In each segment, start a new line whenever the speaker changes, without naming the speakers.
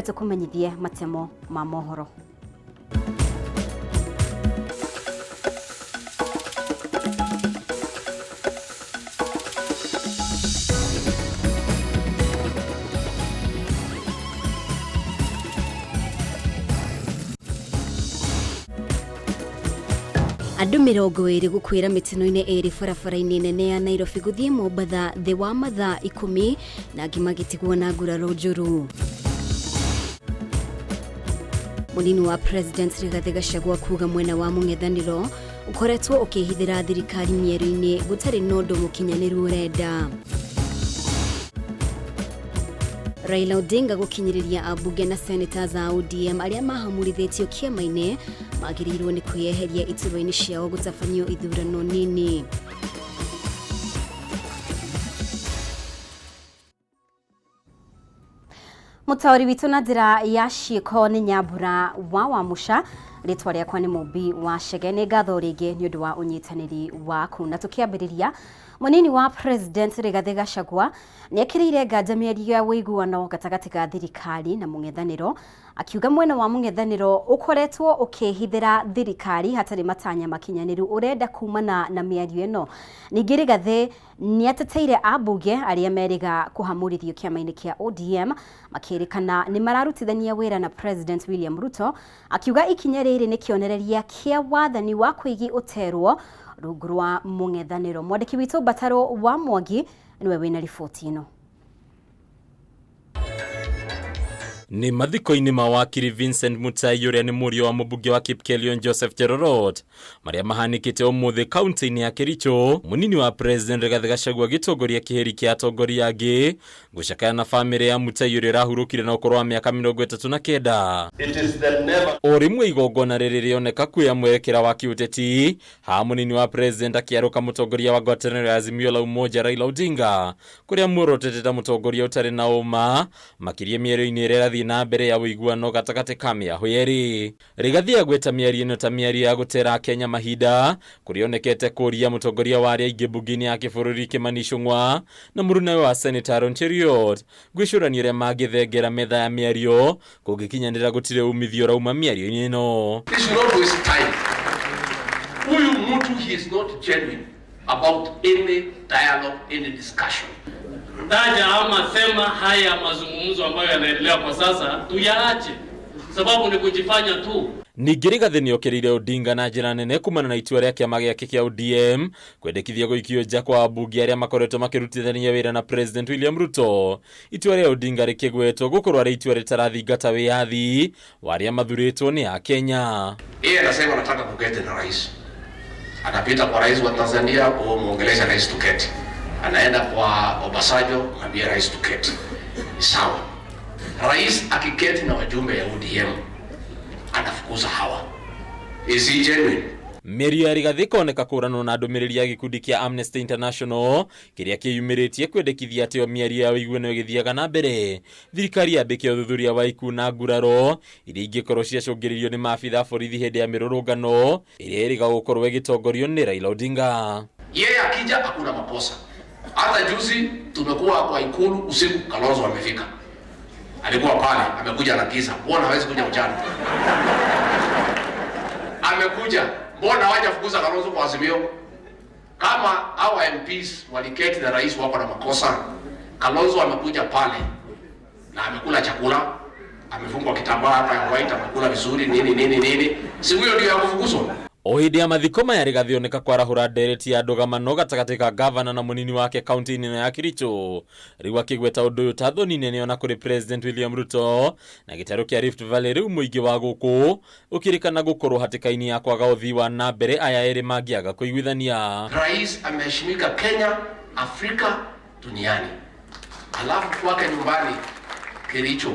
Tukumenyithie matemo ma mohoro. Andũ 20 gũkwĩra mĩtino-inĩ ĩrĩ barabara-inĩ nene ya Nairobi gũthiĩ Mombatha thĩ wa mathaa 10 na angĩ magĩtigwo na nguraro njũru. Mũnini wa President Rigathĩ Gachagua kuga mwena wa mũng'ethanĩro ũkoretwo ũkĩhithĩra thirikari mĩario-inĩ gũtarĩ na ũndũ mũkinyanĩru ũrenda. Raila Odinga gũkinyĩrĩria ambunge na senators a ODM arĩa mahamũrithĩtio kĩama-inĩ magĩrĩirwo nĩ kwĩyeheria iturwa-inĩ ciao gũtabanio ithurano nini. Mũtaũri witũ na njĩra ya ciĩko nĩ Nyambura wa Wamuca, rĩtwa rĩakwa nĩ Mũmbi wa Chege. Nĩ ngatho rĩngĩ nĩ ũndũ wa ũnyitanĩri waku. Na tũkĩambĩrĩria, mũnini wa President Rigathĩ Gachagua nĩ ekĩrĩire nganja mĩario ya ũiguano gatagatĩ ga thirikari na mũng'ethanĩro, akiuga mwena wa mũng'ethanĩro ũkoretwo ũkĩhithĩra thirikari hatarĩ matanya makinyanĩru ũrenda kumana na mĩario ĩno. Ningĩ Rigathĩ nĩateteire ambunge arĩa merĩga kũhamũrithio kĩama-inĩ kĩa ODM makĩrĩkana nĩ mararutithania wĩra na President William Ruto, akiuga ikinya rĩrĩ nĩ kĩonereria kĩa wathani wa kũigi ũterwo rungu rwa mũng'ethanĩro. Mwandĩki witũ Mbataro wa Mwangi nĩwe wĩna riboti ĩno.
Nĩ mathiko-inĩ ma wakiri Vincent Mutai ũrĩa nĩ mũriũ wa mũmbunge wa Kipkelion Joseph Cherorot marĩa mahanĩkĩte ũmũthĩ kaunti-inĩ ya Kericho, mũnini wa President Rigathĩ Gachagua agĩtongoria kĩheri kĩa atongoria angĩ gũcakaya na bamĩrĩ ya Mutai ũrĩa ũrahurũkire na ũkũrũ wa mĩaka 39. O rĩmwe igongona rĩrĩ rĩoneka kuoya mwerekera wa kĩũteti, haha mũnini wa President akĩarũka mũtongoria wa ngwatanĩro ya Azimio la Umoja Raila Odinga kũrĩa muorotete ta mũtongoria ũtarĩ na ũma makĩria mĩario-inĩ ĩrĩa ĩrathiĩ na mbere ya ũiguano gatagatĩ ka mĩahũ yerĩ. Rigathi agweta mĩario ĩno ta mĩario ya gũtera Akenya mahinda kũrĩa onekete kũria mũtongoria wa arĩa aingĩ mbunge-inĩ ya kĩbũrũri Kimani Ichung'wa na mũrunawe wa Senator Aaron Cheruiyot gwĩcũrania ũrĩa mangĩthengera metha ya mĩario kũngĩkinyanĩra gũtirĩ umithio ũrauma mĩario-inĩ ĩno.
They should not waste time. Huyu mtu he is not genuine about any dialogue, any discussion.
Taja ama sema haya mazungumzo ambayo yanaendelea kwa sasa tuyaache, sababu ni kujifanya tu.
Ningĩ Rigathĩ nĩokĩrĩire Odinga na njĩra nene kumana na itua rĩa kĩama gĩake kĩa ODM kwendekithia gũikio nja kwa ambunge arĩa makoretwo makĩrutithania wĩra na President William Ruto. Itua rĩa Odinga rĩkĩgwetwo gũkorwo arĩ itua rĩtarathingata wĩyathi wa arĩa mathurĩtwo nĩ Akenya.
Yeye anasema anataka kuketi na rais, anapita kwa rais wa Tanzania kumuongelesha rais tuketi, anaenda kwa Obasanjo mwambie rais tuketi. Ni sawa. Rais akiketi na wajumbe ya ODM anafukuza hawa. Is he genuine?
Mĩario ya Rigathĩ ĩkoneka kũranwo na ndũmĩrĩri ya gĩkundi kĩa Amnesty International kĩrĩa kĩyumĩrĩtie kwendekithia atĩ o mĩario ya ũiguano ĩgĩthiaga na mbere thirikari yambĩke ũthuthuria wa ikuũ na nguraro iria ingĩkorwo ciacũngĩrĩirio nĩ maabitha a borithi hĩndĩ ya mĩrũrũngano ĩrĩa ĩrĩga gũkorwo ĩgĩtongorio nĩ Raila Odinga.
Yeye akija hakuna makosa. Hata juzi tumekuwa kwa ikulu usiku, Kalonzo amefika, alikuwa pale, amekuja na giza. Mbona hawezi kuja mchana? Amekuja, mbona hawajafukuza Kalonzo kwa Azimio? Kama hawa MPs waliketi na rais wako na makosa, Kalonzo amekuja pale na amekula chakula, amefungwa kitambaa hapa ya white, amekula vizuri nini nini nini, si huyo ndio ya kufukuzwa?
O hĩndĩ ya mathiko maya Rigathĩ oneka kwarahũra ndereti ya ndũgamano gatagatĩ ka gavana na mũnini wake kaunti-inĩ ĩno ya Kericho, rĩu akĩgweta ũndũ ũyũ ta thoni nene ona kũrĩ President William Ruto na gĩtarũ kĩa Rift Valley rĩu mũingĩ wa gũkũ ũkĩrĩkana gũkorwo hatĩka-inĩ ya kwaga ũthii wa na mbere aya erĩ mangĩaga kũiguithania.
Rais ameheshimika Kenya, Afrika, duniani, alafu kwake nyumbani Kericho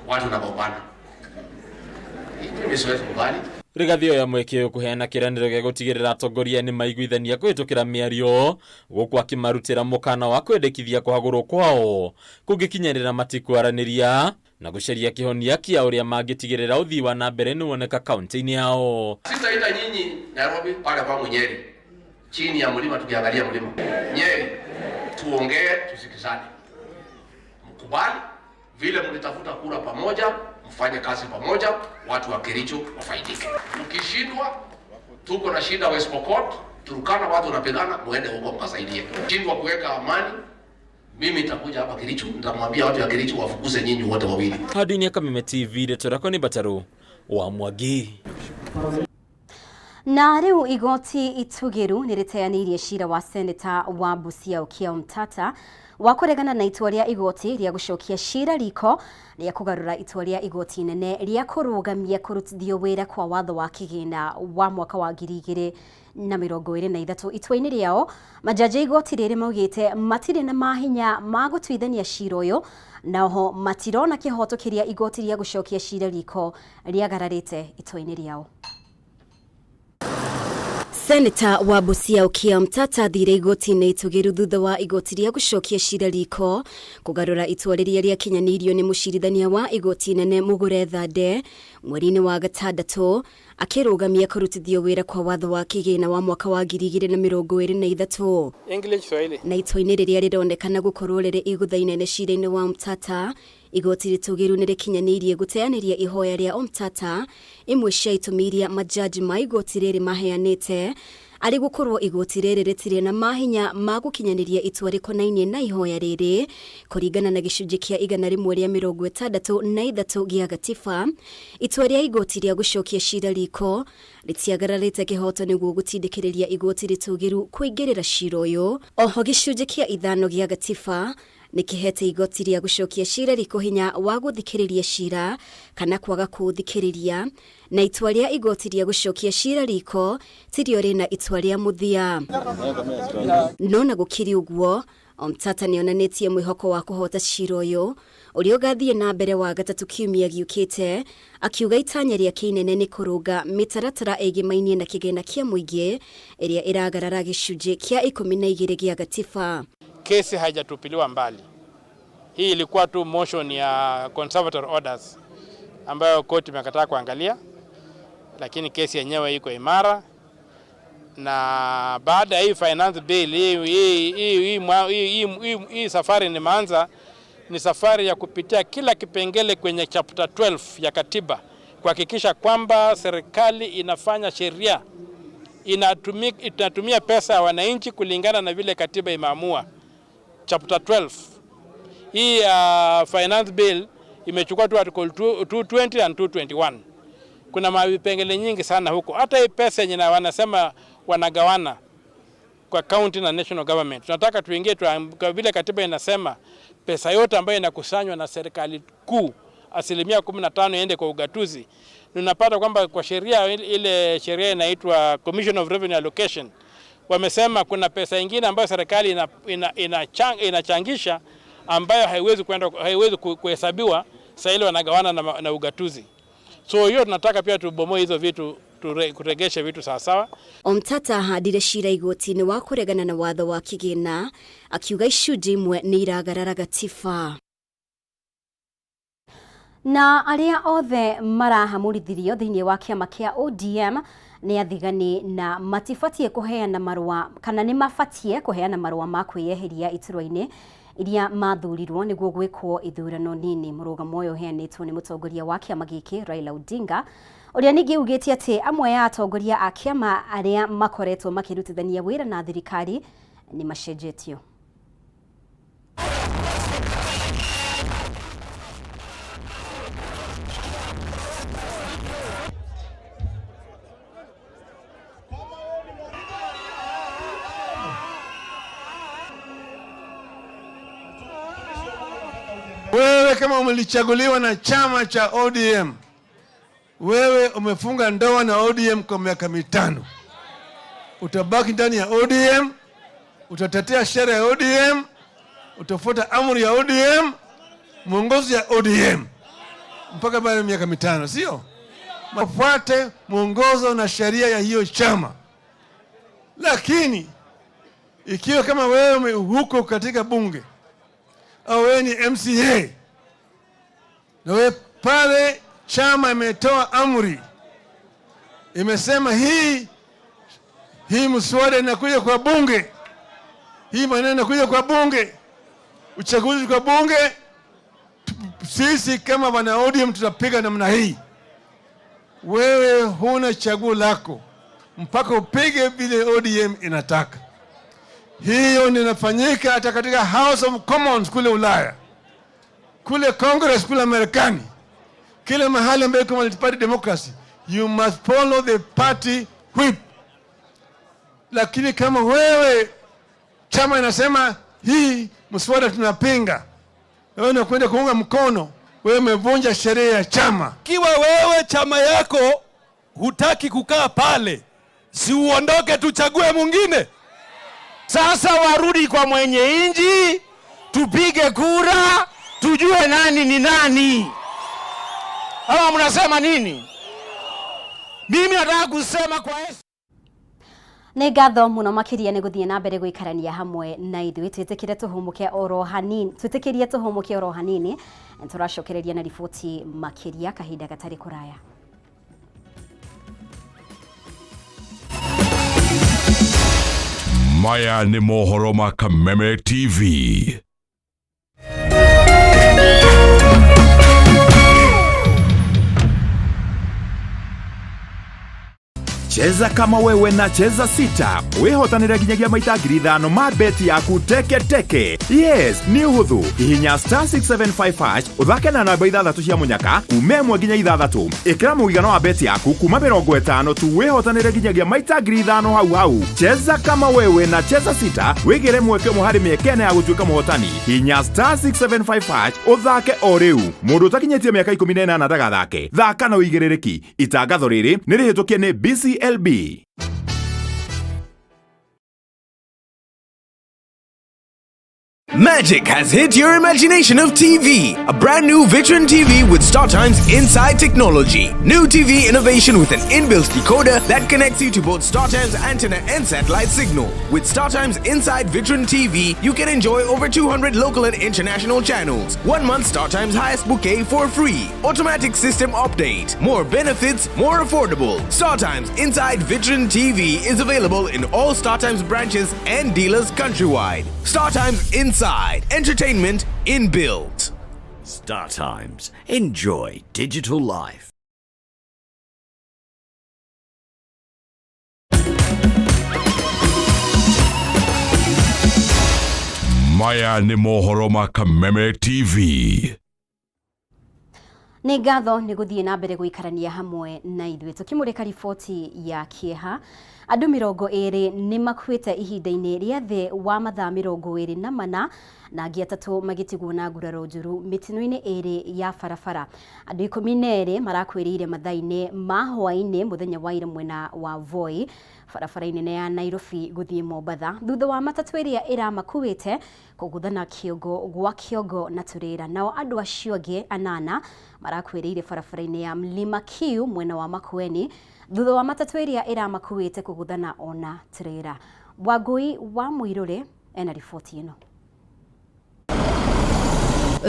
watu wanagombana. Mimi siwezi kubali.
Rigathĩ oya mweke ũyũ kũheana kĩĩranĩro gĩa gũtigĩrĩra atongoria nĩ maiguithania kũhĩtũkĩra mĩario gũkũ akĩmarutĩra mũkana wa kwendekithia kũhagũrwo kwao kũngĩkinyanĩra matikwaranĩria na gũcaria kĩhonia kĩa ũrĩa mangĩtigĩrĩra ũthii wa na mbere nĩwoneka kaunti-inĩ yao.
Sitaita nyinyi Nairobi pale kwangu Nyeri, chini ya mlima, tukiangalia mlima Nyeri, tuongee tusikizane, mkubali Vile mlitafuta kura pamoja, mfanye kazi pamoja, watu wa Kericho wafaidike. Mkishindwa, tuko na shida West Pokot, Turkana, watu wanapigana, muende huko mkasaidie. Shindwa kuweka amani, mimi nitakuja hapa Kericho, nitamwambia watu wa Kericho wafukuze nyinyi wote wawili.
Hadi ni Kameme TV, rĩtwa rĩakwa nĩ Mbatarũ wa Mwangi.
Na rĩu igoti itugiru nĩ rĩteanĩirie cira wa seneta wa Busia Okiya Omtatah wa kũregana na itua rĩa igoti rĩa gũcokia cira riko rĩa kũgarũra itua rĩa igoti inene rĩa kũrũgamia kũrutithio wĩra kwa watho wa kĩgĩna wa mwaka wa 2023. Itua-inĩ rĩao majaji a igoti rĩrĩ maugĩte matirĩ na mahinya ma gũtuithania cira ũyũ, na oho matirona kĩhoto kĩrĩa igoti rĩa gũcokia cira riko rĩagararĩte itua-inĩ rĩao. Seneta wa Busia Okiya Omtatah athire igoti-inĩ itũgĩru thutha wa igoti rĩa gũcokia cira riko kũgarũra itua rĩrĩa rĩakinyanĩirio nĩ mũcirithania wa igoti inene Mugure Thande mweri-inĩ wa gatandatũ akĩrũgamia kũrutithio wĩra kwa watho wa kĩgĩna wa mwaka wa 2023.
English Swahili.
Na itua-inĩ rĩrĩa rĩronekana gũkorwo rĩrĩ igũtha inene cira-inĩ wa Omtatah, igoti rĩtũgĩru nĩ rĩkinyanĩirie gũteanĩria ihoya rĩa Omtatah. Imwe cia itũmi iria majaji ma igoti rĩrĩ maheanĩte arĩ gũkorwo igoti rĩrĩ rĩtirĩ na mahinya ma gũkinyanĩria itua rĩkonainie na ihoya rĩrĩ kũringana na gĩcunjĩ kĩa 163 gĩa gatiba. Itua rĩa igoti rĩa gũcokia cira riko rĩtiagararĩte kĩhoto nĩguo gũtindĩkĩrĩria igoti rĩtũgĩru kũingĩrĩra cira ũyũ. Oho gĩcunjĩ kĩa 5 gĩa gatiba nĩkĩhete igoti rĩa gũcokia cira riko hinya wa gũthikĩrĩria cira kana kwaga kũũthikĩrĩria, na itua rĩa igoti rĩa gũcokia cira riko tirio rĩna itua rĩa mũthia. No na gũkĩrĩ ũguo, Omtatah nĩonanĩtie mwĩhoko wa kũhota cira ũyũ ũrĩa ũgathiĩ na mbere wa gatatũ kiumia gĩũkĩte, akiuga itanya rĩake inene nĩ kũrũnga mĩtaratara ĩgĩmainie na kĩgĩna kĩa mũingĩ ĩrĩa ĩragarara gĩcunjĩ kĩa 12 gĩa gatiba.
Kesi haijatupiliwa mbali. Hii ilikuwa tu motion ya conservatory orders ambayo koti imekataa kuangalia, lakini kesi yenyewe iko imara. Na baada ya hii finance bill, hii safari nimeanza ni safari ya kupitia kila kipengele kwenye chapter 12 ya katiba kuhakikisha kwamba serikali inafanya sheria inatumia pesa ya wananchi kulingana na vile katiba imeamua. Chapter 12. Hii finance bill imechukua tu article 220 and 221. Kuna vipengele nyingi sana huko. Hata hii pesa yenye wanasema wanagawana kwa county na national government, tunataka tuingie kwa vile katiba inasema pesa yote ambayo inakusanywa na serikali kuu 15% iende kwa ugatuzi. Tunapata kwamba kwa sheria ile sheria inaitwa Commission of Revenue Allocation, wamesema kuna pesa nyingine ambayo serikali inachangisha ambayo haiwezi kuhesabiwa, sasa ile wanagawana na ugatuzi. So hiyo tunataka pia tubomoe hizo vitu, kuregesha vitu sawa sawa.
Omtatah ahandire cira igoti-inĩ wa kũregana na watho wa kĩgĩna akiuga icunjĩ imwe nĩ iragarara gatiba. Na arĩa othe marahamũrithirio thĩinĩ wa kĩama kĩa ODM nĩ athigani na matibatie kũheana marũa kana nĩ mabatie kũheana marũa ma kwĩyeheria iturwa-inĩ iria mathurirwo nĩguo gwĩkwo ithurano nini. Mũrũgamo ũyũ ũheanĩtwo nĩ mũtongoria wa kĩama gĩkĩ Raila Odinga, ũrĩa ningĩ ugĩte atĩ amwe ya atongoria a kĩama arĩa makoretwo makĩrutithania wĩra na thirikari nĩ macenjetio.
Wewe kama umelichaguliwa na chama cha ODM, wewe umefunga ndoa na ODM kwa miaka 5, utabaki ndani ya ODM, utatetea sheria ya ODM, utafuata amri ya ODM, mwongozo ya ODM mpaka baada ya miaka 5, sio? Wafuate mwongozo na sheria ya hiyo chama. Lakini ikiwa kama wewe huko katika bunge au wewe ni MCA na wewe pale chama imetoa amri, imesema hii mswada inakuja kwa bunge, hii maneno inakuja kwa bunge, uchaguzi kwa bunge, Sisi kama wana ODM tutapiga namna hii. Wewe huna chaguo lako mpaka upige vile ODM inataka. Hiyo inafanyika hata katika House of Commons kule Ulaya, kule Congress kule Marekani, kila mahali ambayo iko multi-party democracy, you must follow the party whip. Lakini kama wewe chama inasema hii mswada tunapinga, wewe unakwenda kuunga mkono, wewe umevunja sheria ya chama.
Ikiwa wewe chama yako hutaki kukaa pale, si uondoke, tuchague mwingine.
Sasa warudi kwa mwenye inji, tupige kura, tujue nani ni nani. Ama mnasema nini? Mimi nataka kusema kwa
Nĩ ngatho mũno makĩria nĩ gũthiĩ na mbere gũikarania hamwe na ithuĩ. Twĩtĩkĩre tũhũmũke oro hanini, twĩtĩkĩrie tũhũmũke oro hanini, tũracokereria na riboti makĩria kahinda gatarĩ kũraya.
Maya nĩ mohoro ma Kameme TV.
Cheza kama wewe na Cheza Sita wihotanire nginyagia maita 5,000 ma beti yaku teke teke. Yes, nĩ ũhũthũ. Hihinya star 675 hash ũthake na namba ithathatũ cia mũnyaka kuma 1 nginya 6. Ĩkĩra mũigana wa beti yaku kuma 50 tu wihotanire nginyagia maita 5,000 hau hau. Cheza kama wewe na Cheza Sita wĩgĩre mweke ũmwe harĩ mĩeke ĩna ya gũtuĩka mũhotani. Hihinya star 675 hash ũthake o rĩu. Mũndũ ũtakinyĩtie mĩaka 18 ndagathake. Thaka na ũigĩrĩrĩki. Itangatho rĩrĩ nĩ rĩhĩtũkie nĩ BCLB.
Magic has hit your imagination of TV. A brand new Vitron TV with StarTimes Inside technology. New TV innovation with an inbuilt decoder that connects you to both StarTimes antenna and satellite signal. With StarTimes Inside Vitron TV, you can enjoy over 200 local and international channels. 1 month StarTimes highest bouquet for free. Automatic system update. More benefits, more affordable. StarTimes Inside Vitron TV is available in all StarTimes branches and dealers countrywide. StarTimes Inside. Entertainment inbuilt.
Star Times. Enjoy digital life.
Maya nĩ mohoro ma Kameme TV.
Nĩ ngatho nĩ gũthiĩ na mbere gũikarania hamwe na ithuĩ tũkĩmũrĩka riboti ya kĩeha. Andũ 20 nĩ makuĩte ihinda-inĩ rĩa thĩ wa mathaa 24 na angĩ 3 magĩtigwo na nguraro njũru mĩtino-inĩ 2 ya barabara. Andũ 12 marakuĩrĩire mathaa-inĩ ma hwaĩ-inĩ mũthenya wa ira mwena wa Voi barabara-inĩ nene ya Nairobi gũthiĩ Mombatha thutha wa matatũ ĩrĩa ĩramakuĩte kũgũthana kĩongo gwa kĩongo na turĩra. Nao andũ acio angĩ 8 marakuĩrĩire barabara-inĩ ya Mlima Kiu mwena wa Makueni thutha wa matatũ ĩrĩa ĩramakuĩte kũgũthana ona turĩra. Wangui wa Mũirũrĩ ena riboti ĩno.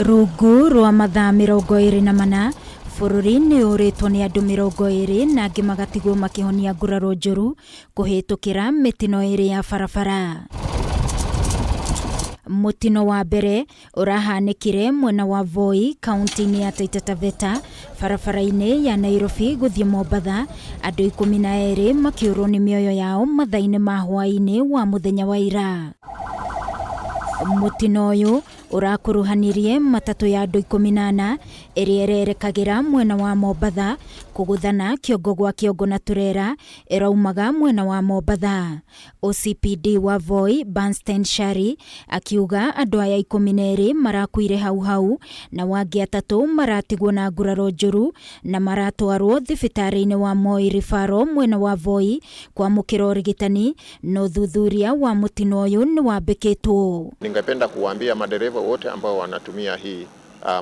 Rungu rwa mathaa 24 bũrũri nĩ ũrĩtwo nĩ andũ 20 na angĩ magatigwo makĩhonia nguraro njũru kũhĩtũkĩra mĩtino ĩrĩ ya barabara. Mũtino wa mbere ũrahanĩkire mwena wa Voi kaunti-inĩ ya Taita Taveta barabara-inĩ ya Nairobi gũthiĩ Mombatha, andũ 12 makĩũrwo nĩ mĩoyo yao mathaa-inĩ ma hwaĩ-inĩ wa mũthenya wa ira. Mũtino ũyũ ũrakuruhanirie matatũ ya andũ 14 ĩrĩa ĩrerekagĩra mwena wa Mombatha kũgũthana kĩongo gwa kĩongo na turera ĩraumaga mwena wa Mombatha. OCPD wa Voi Bernstein Shari akiuga andũ aya 12 marakuire hau hau na wangĩ 3 maratigwo na nguraro njũru na maratwarwo thibitarĩ-inĩ wa Moi Referral mwena wa Voi kwamũkĩra ũrigitani, na ũthuthuria wa mũtino ũyũ nĩ wambĩkĩtwo.
Ningependa kuwaambia madereva wote ambao wanatumia hii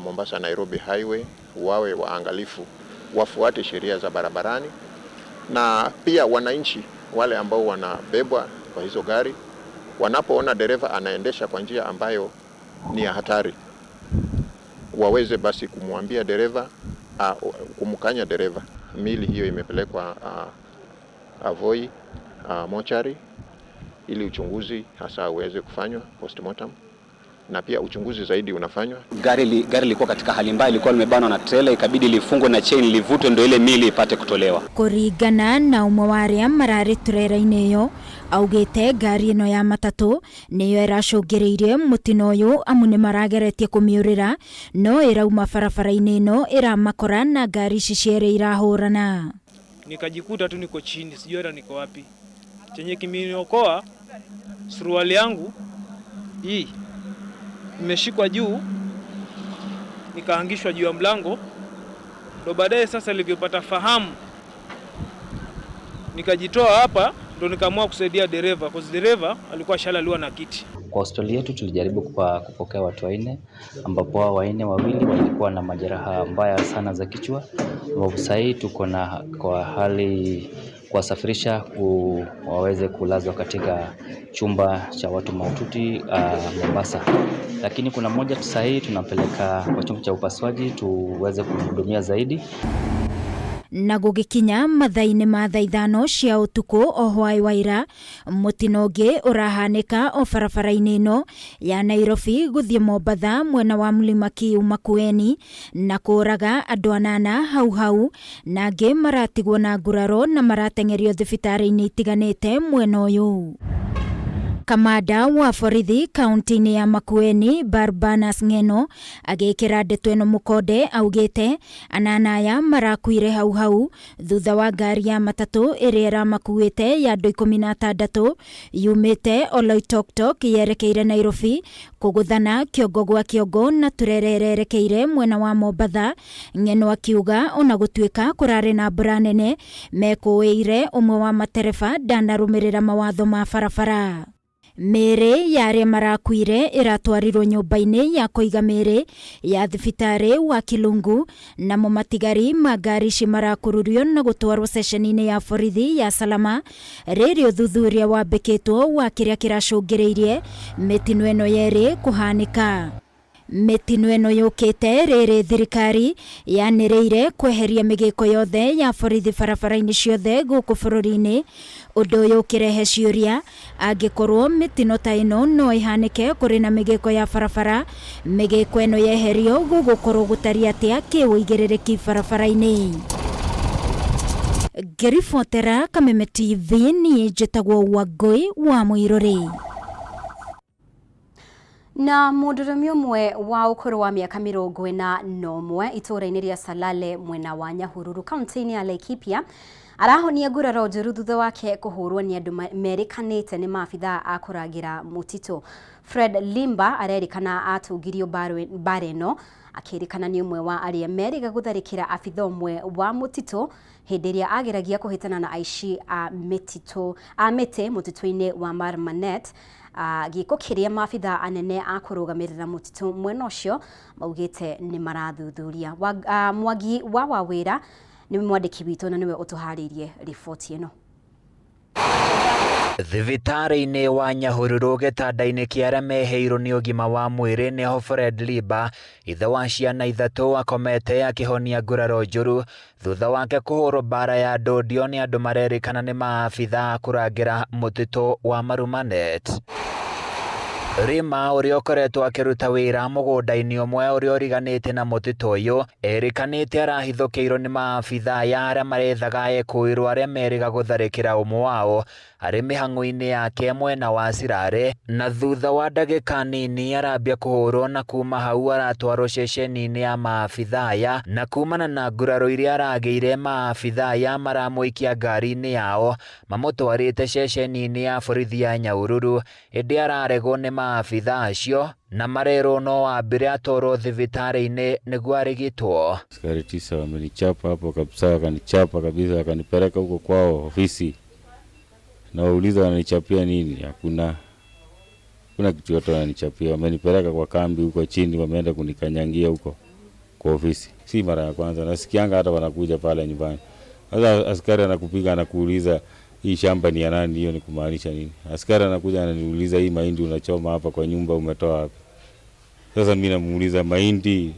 Mombasa Nairobi Highway wawe waangalifu, wafuate sheria za barabarani, na pia wananchi wale ambao wanabebwa kwa hizo gari wanapoona dereva anaendesha kwa njia ambayo ni ya hatari, waweze basi kumwambia dereva, kumkanya dereva. Mili hiyo imepelekwa Voi mochari ili uchunguzi hasa uweze kufanywa postmortem, na pia uchunguzi zaidi unafanywa.
Gari lilikuwa katika hali mbaya, ilikuwa limebanwa na trailer, ikabidi lifungwe na chain livutwe ndio ile mili ipate kutolewa.
Kũringana na ũmwe wa arĩa mararĩ turera-inĩ ĩyo, augĩte ngari ĩno ya matatũ nĩyo ĩracũngĩrĩirie mũtino ũyũ, amu nĩ marageretie kũmĩũrĩra no ĩrauma barabara-inĩ ĩno ĩramakora na ngari ici cierĩ irahũrana.
Nikajikuta tu niko chini, sijui hata niko wapi. Chenye kimeniokoa, suruali yangu hii imeshikwa juu, nikaangishwa juu ya mlango. Ndo baadaye sasa nilivyopata fahamu nikajitoa hapa, ndo nikaamua kusaidia dereva, cause dereva alikuwa shalaliwa na kiti.
Kwa hospitali yetu tulijaribu kupokea watu wanne, ambapo hao wanne wawili walikuwa na majeraha mbaya sana za kichwa, ambapo sasa hii tuko na kwa hali kuwasafirisha waweze kulazwa katika chumba cha watu mahututi Mombasa. Lakini kuna mmoja sasa hii tunampeleka kwa chumba cha upasuaji tuweze kumhudumia zaidi.
Na gũgĩkinya mathaa-inĩ ma thaa 5 cia ũtukũ o hwaĩ wa ira, mũtino ũngĩ ũrahanĩka o barabara-inĩ ĩno ya Nairobi gũthiĩ Mombatha mwena wa Mlima Kiu Makueni, na kũraga andũ 8 hau hau, na angĩ maratigwo na nguraro na marateng'erio thibitarĩ-inĩ itiganĩte mwena ũyũ. Kamanda wa borithi kaunti-inĩ ya Makueni Barbanas Ng'eno agĩkĩra ndeto ĩno mũkonde augĩte 8 aya marakuire hau hau thutha wa ngari ya matatũ ĩrĩa ĩramakuĩte ya andũ 16 yumĩte Oloitoktok yerekeire Nairobi kũgũthana kĩongo gwa kĩongo na turere ĩrerekeire mwena wa Mombatha. Ng'eno akiuga ona gũtuĩka kũrarĩ na mbura nene, mekũĩire ũmwe wa matereba ndanarũmĩrĩra mawatho ma barabara. Mĩĩrĩ ya arĩa marakuire ĩratwarirwo nyũmba-inĩ ya kũiga mĩĩrĩ ya thibitarĩ wa Kilungu, namo matigari ma ngari ici marakururio na gũtwarwo ceceni-inĩ ya borithi ya Salama rĩrĩ ũthuthuria wambĩkĩtwo wa kĩrĩa kĩracũngĩrĩirie mĩtino ĩno yerĩ kũhanĩka. Mĩtino ĩno yũkĩte rĩrĩ thirikari yanĩrĩire kweheria mĩgĩko yothe ya borithi barabara-inĩ ciothe gũkũ bũrũri-inĩ, ũndũ ũyũ ũkĩrehe ciũria angĩkorwo mĩtino ta ĩno no ĩhanĩke kũrĩ na mĩgĩko ya barabara, mĩgĩko ĩno yeherio gũgũkorwo gũtariĩ atĩa kĩũigĩrĩrĩki barabara-inĩ. Ngĩribotera Kameme TV, niĩ njĩtagwo Wangũi wa Mũirũrĩ.
Na mũndũrũme ũmwe wa ũkũrũ wa mĩaka 41 itũũra-inĩ rĩa Salale mwena wa Nyahururu kaunti-inĩ ya Laikipia arahonia nguraro njũru thutha wake kũhũrwo nĩ andũ merĩkanĩte nĩ maabithaa a kũrangĩra mũtitũ. Fred Limba arerĩkana atũngirio mbara ĩno akĩrĩkana nĩ ũmwe wa arĩa merĩga gũtharĩkĩra abithaa ũmwe wa mũtitũ hĩndĩ ĩrĩa ageragia kũhĩtana na aici a mĩtĩ mũtitũ-inĩ wa Marmanet. Gĩko kĩrĩa maabithaa anene a kũrũgamĩrĩra mũtitũ mwena ũcio maugĩte nĩ marathuthuria. Mwangi wa Wawĩra nĩ mwandĩki witũ na nĩwe ũtũharĩirie riboti ĩno.
Thibitarĩ-inĩ wa Nyahururu gĩtanda-inĩ kĩa arĩa meheirwo nĩ ũgima wa mwĩrĩ nĩho Fred Limba, ithe wa ciana 3, akomete akĩhonia nguraro njũru thutha wake kũhũrwo mbara ya ndondio nĩ andũ marerĩkana nĩ maabithaa kũrangĩra mũtitũ wa Marumanet. Rima ũrĩa ũkoretwo akĩruta wĩra mũgũnda-inĩ ũmwe ũrĩa ũriganĩte na mũtitũ ũyũ erĩkanĩte arahithũkĩirwo nĩ maabithaa ya arĩa marethaga ekũĩrwo arĩa merĩga gũtharĩkĩra ũmwe wao arĩ mĩhang'o-inĩ yake mwena wa Sirare, na thutha wa ndagĩka nini arambia kũhũrwo na kuma hau aratwarwo ceceni-inĩ ya maabithaa aya, na kumana na nguraro iria aragĩire maabithaa aya maramũikia ngari-inĩ yao mamũtwarĩte ceceni-inĩ ya borithi ya Nyahururu, ĩndĩ araregwo nĩ maabithaa acio na marerwo no ambire atwarwo thibitarĩ-inĩ nĩguo arigitwo.
Askari 9 wamenichapa hapo kabisa, wakanichapa kabisa, wakanipeleka huko kwao ofisi. Nawauliza wananichapia nini? Hakuna kitu yote wananichapia. Wamenipeleka kwa kambi huko chini, wameenda kunikanyangia huko kwa ofisi. Si mara ya kwanza, nasikianga hata wanakuja pale nyumbani. Sasa askari anakupiga anakuuliza hii shamba ni ya nani, hiyo ni kumaanisha nini? Askari anakuja ananiuliza hii mahindi unachoma hapa kwa nyumba umetoa wapi? Sasa mimi namuuliza mahindi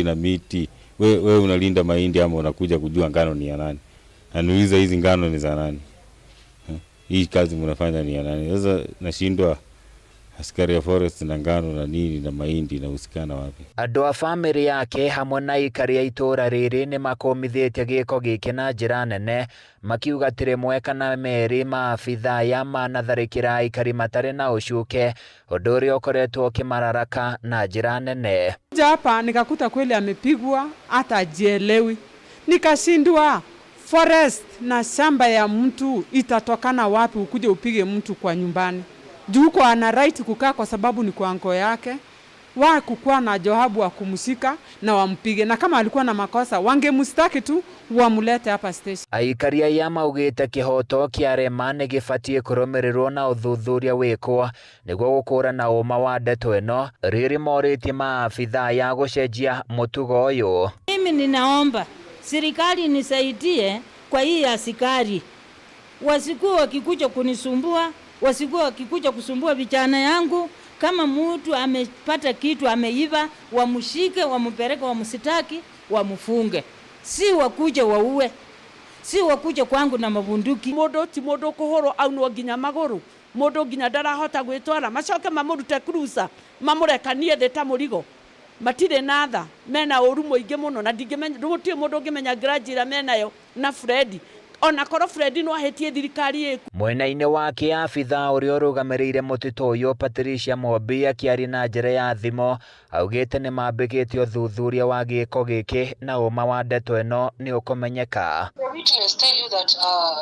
na miti, we unalinda mahindi ama unakuja kujua ngano ni ya nani? Ananiuliza hizi ngano ni za nani? Hii kazi mnafanya ni ya nani? Sasa nashindwa Askari ya forest na ngano na nini na mahindi inahusikana wapi?
Andũ a bamĩrĩ yake hamwe na aikari a itũũra rĩrĩ nĩ makũmithĩtie gĩko gĩkĩ na njĩra nene, makiuga atĩ rĩmwe kana merĩ maabithaa aya manatharĩkĩra aikari matarĩ na ũcuke, ũndũ ũrĩa ũkoretwo ũkĩmararaka na njĩra nene.
Kuja hapa nikakuta kweli amepigwa hata hajielewi, nikashindwa forest na shamba ya mtu itatokana wapi ukuje upige mtu kwa nyumbani? Juu huko ana right kukaa kwa sababu ni kwa anko yake, wa kukuwa na johabu wa kumshika na wampige, na kama alikuwa na makosa wangemstaki tu wamulete hapa station.
Aikari aya maugĩte kĩhoto kĩa Rema nĩ gĩbatiĩ kũrũmĩrĩrwo na ũthuthuria wĩkwo nĩguo gũkũrana ũma wa ndeto ĩno, rĩrĩ morĩtie maabithaa ya gũcenjia mũtugo ũyũ.
Mimi ninaomba serikali nisaidie kwa hii askari, wasikuwa wakikuja kunisumbua, wasikuwa wakikuja kusumbua vijana yangu. Kama mtu amepata kitu ameiva, wamshike, wampeleke, wamsitaki, wamfunge, si wakuje waue, si wakuje kwangu na mabunduki.
Mundu ti mundu kuhurwo aunwo nginya maguru, mundu nginya ndarahota gwitwara, macoke mamurute cruiser mamurekanie thi ta murigo. Matirĩ na tha, mena ũru mũingĩ mũno, na ndingĩmenya, gũtirĩ mũndũ ũngĩmenya grudge ĩrĩa menayo na Fred, ona korwo Fred no ahĩtie thirikari ĩku.
Mwena-inĩ wake abithaa ũrĩa ũrũgamĩrĩire mũtitũ ũyũ Patricia Mwambi akĩaria na njĩra ya thimũ augĩte nĩ mambĩkĩte ũthuthuria wa gĩko gĩkĩ na ũma wa ndeto ĩno nĩ ũkũmenyeka.
The witness tell you that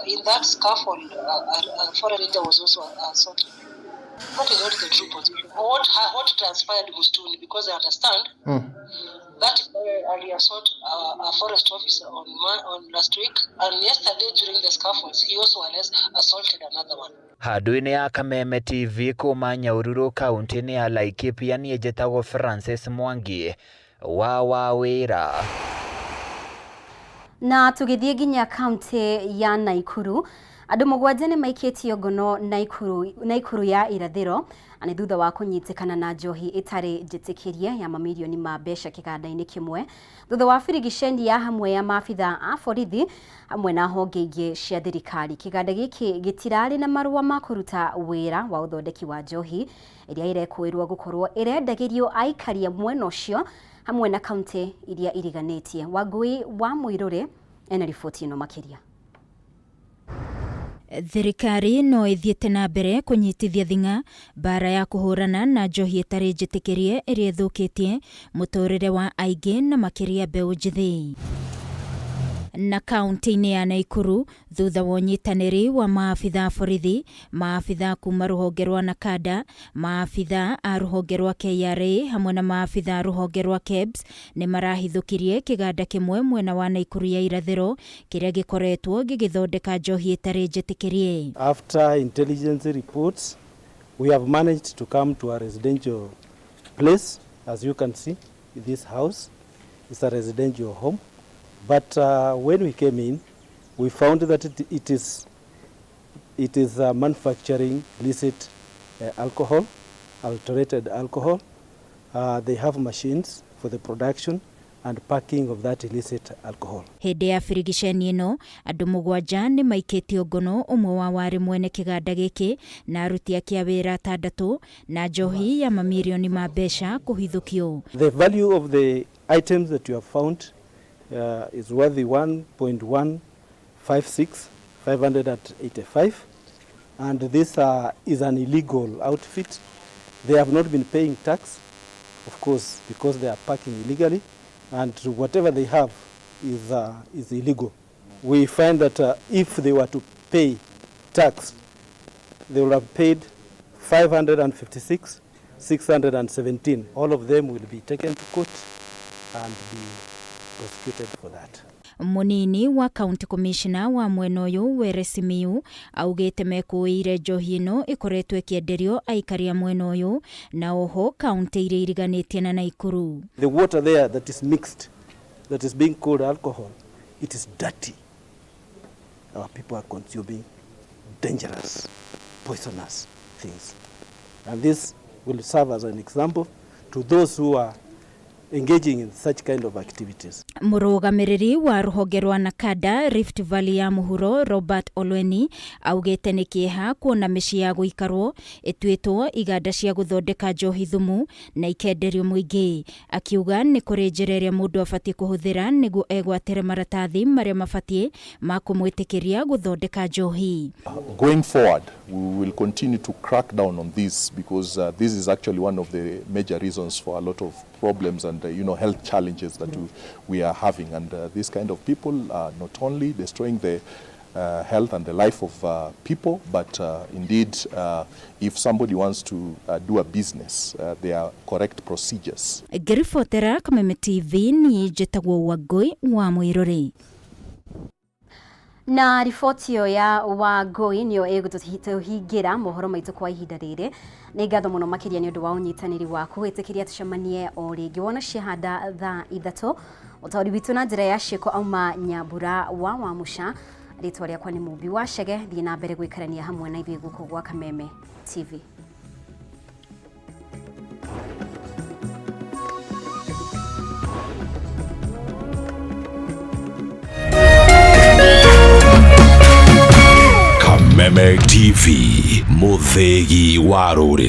in that scuffle, a foreign ranger was also assaulted. That is not the true position. What transpired Mustuni, because I understand that guy assault a forest officer on last week, and yesterday during the scuffles, he also assaulted another one.
Handũ-inĩ ya Kameme TV kuma Nyahururu kaunti-inĩ ya Laikipia, niĩ njĩtagwo Francis Mwangi wa Wawĩra.
Na tũgĩthiĩ nginya kaunti ya Naikuru, andũ mũgwanja nĩ maikĩtio ngono Naikuru ya irathĩro nĩ thutha wa kũnyitĩkana na njohi ĩtarĩ njĩtĩkĩrie ya mamirioni ma mbeca kĩganda-inĩ kĩmwe, thutha wa birigiceni ya hamwe ya maabithaa a borithi hamwe na honge ingĩ cia thirikari. Kĩganda gĩkĩ gĩtirarĩ na marũa ma kũruta wĩra wa ũthondeki wa njohi ĩrĩa ĩrekũĩrwo gũkorwo ĩrendagĩrio aikari a mwena ũcio hamwe na kaunti iria iriganĩtie. Wangui wa Mũirũrĩ ena riboti ĩno makĩria.
Thirikari no ĩthiĩte na mbere kũnyitithia thing'a mbara ya kũhũrana na njohi ĩtarĩ njĩtĩkĩrie ĩrĩa ĩthũkĩtie mũtũrĩre wa aingĩ na makĩria mbeũ njĩthĩ. Na kaunti-inĩ ya Naikuru, thutha wa ũnyitanĩri wa maabithaa borithi, maabithaa kuma rũhonge rwa Nakada, maabithaa a rũhonge rwa KRA hamwe na maabithaa rũhonge rwa KEBS nĩ marahithũkirie kĩganda kĩmwe mwena wa Naikuru ya irathĩro kĩrĩa gĩkoretwo gĩgĩthondeka njohi ĩtarĩ njĩtĩkĩrie.
After intelligence reports, we have managed to come to a residential place. As you can see, this house is a residential home. But when we came in, we found that it is manufacturing illicit alcohol, adulterated alcohol. They have machines for the production and packing of that illicit alcohol.
Hĩndĩ ya birigiceni ĩno, andũ mũgwanja nĩ maikĩtio ngono, ũmwe wa warĩ mwene kĩganda gĩkĩ na aruti ake a wĩra atandatũ, na njohi ya mamirioni ma mbeca kũhithũkio.
The value of the items that you have found is worth 1.156,585, and this is an illegal outfit. They have not been paying tax, of course, because they are parking illegally, and whatever they have is illegal. We find that if they were to pay tax, they would have paid 556,617. All of them will be taken to court and be prosecuted for that.
Munini wa county commissioner wa mwena ũyũ Were Simiyu augĩte mekũĩire njohi ĩno ĩkoretwo ĩkĩenderio aikari a mwena ũyũ na oho kaunti iria iriganĩtie na Naikuru.
The water there that is mixed, that is being called alcohol, it is dirty. Our people are consuming dangerous, poisonous things. And this will serve as an example to those who are engaging in such kind of activities.
Mũrũgamĩrĩri wa rũhonge rwa Nakada Rift Valley ya mũhuro Robert Olweni augĩte nĩ kĩeha kuona mĩciĩ ya gũikarwo ĩtuĩtwo iganda cia gũthondeka njohi thumu na ikenderio mũingĩ. Akiuga nĩ kũrĩ njĩra ĩrĩa mũndũ abatiĩ kũhũthĩra nĩguo egwatĩre maratathi marĩa mabatiĩ ma kũmwĩtĩkĩria gũthondeka njohi.
Going forward, we will continue to crack down on this because this is actually one of the major reasons for a lot of problems and health challenges that we are having. And these kind of people are not only destroying the health and the life of people, but indeed, if somebody wants to do a business, there are correct procedures.
Ngĩribotera Kameme TV niĩ njĩtagwo Wangũi wa Mwĩrũrĩ.
Na riboti ĩyo ya Wangũi nĩyo ĩgũtũhingĩra mohoro maitũ kwa ihinda rĩrĩ. Nĩ ngatho mũno makĩria nĩ ũndũ wa ũnyitanĩri waku wĩtĩkĩria tũcemanie o rĩngĩ wona ciahanda thaa 3. Ũtaũri witũ na njĩra ya ciĩko auma Nyambura wa Wamuca. Rĩtwa rĩakwa nĩ Mũmbi wa Chege. Thiĩ na mbere gũikarania hamwe na ithuĩ gũkũ gwa Kameme TV.
Kameme TV, mũthĩgi wa rũrĩrĩ.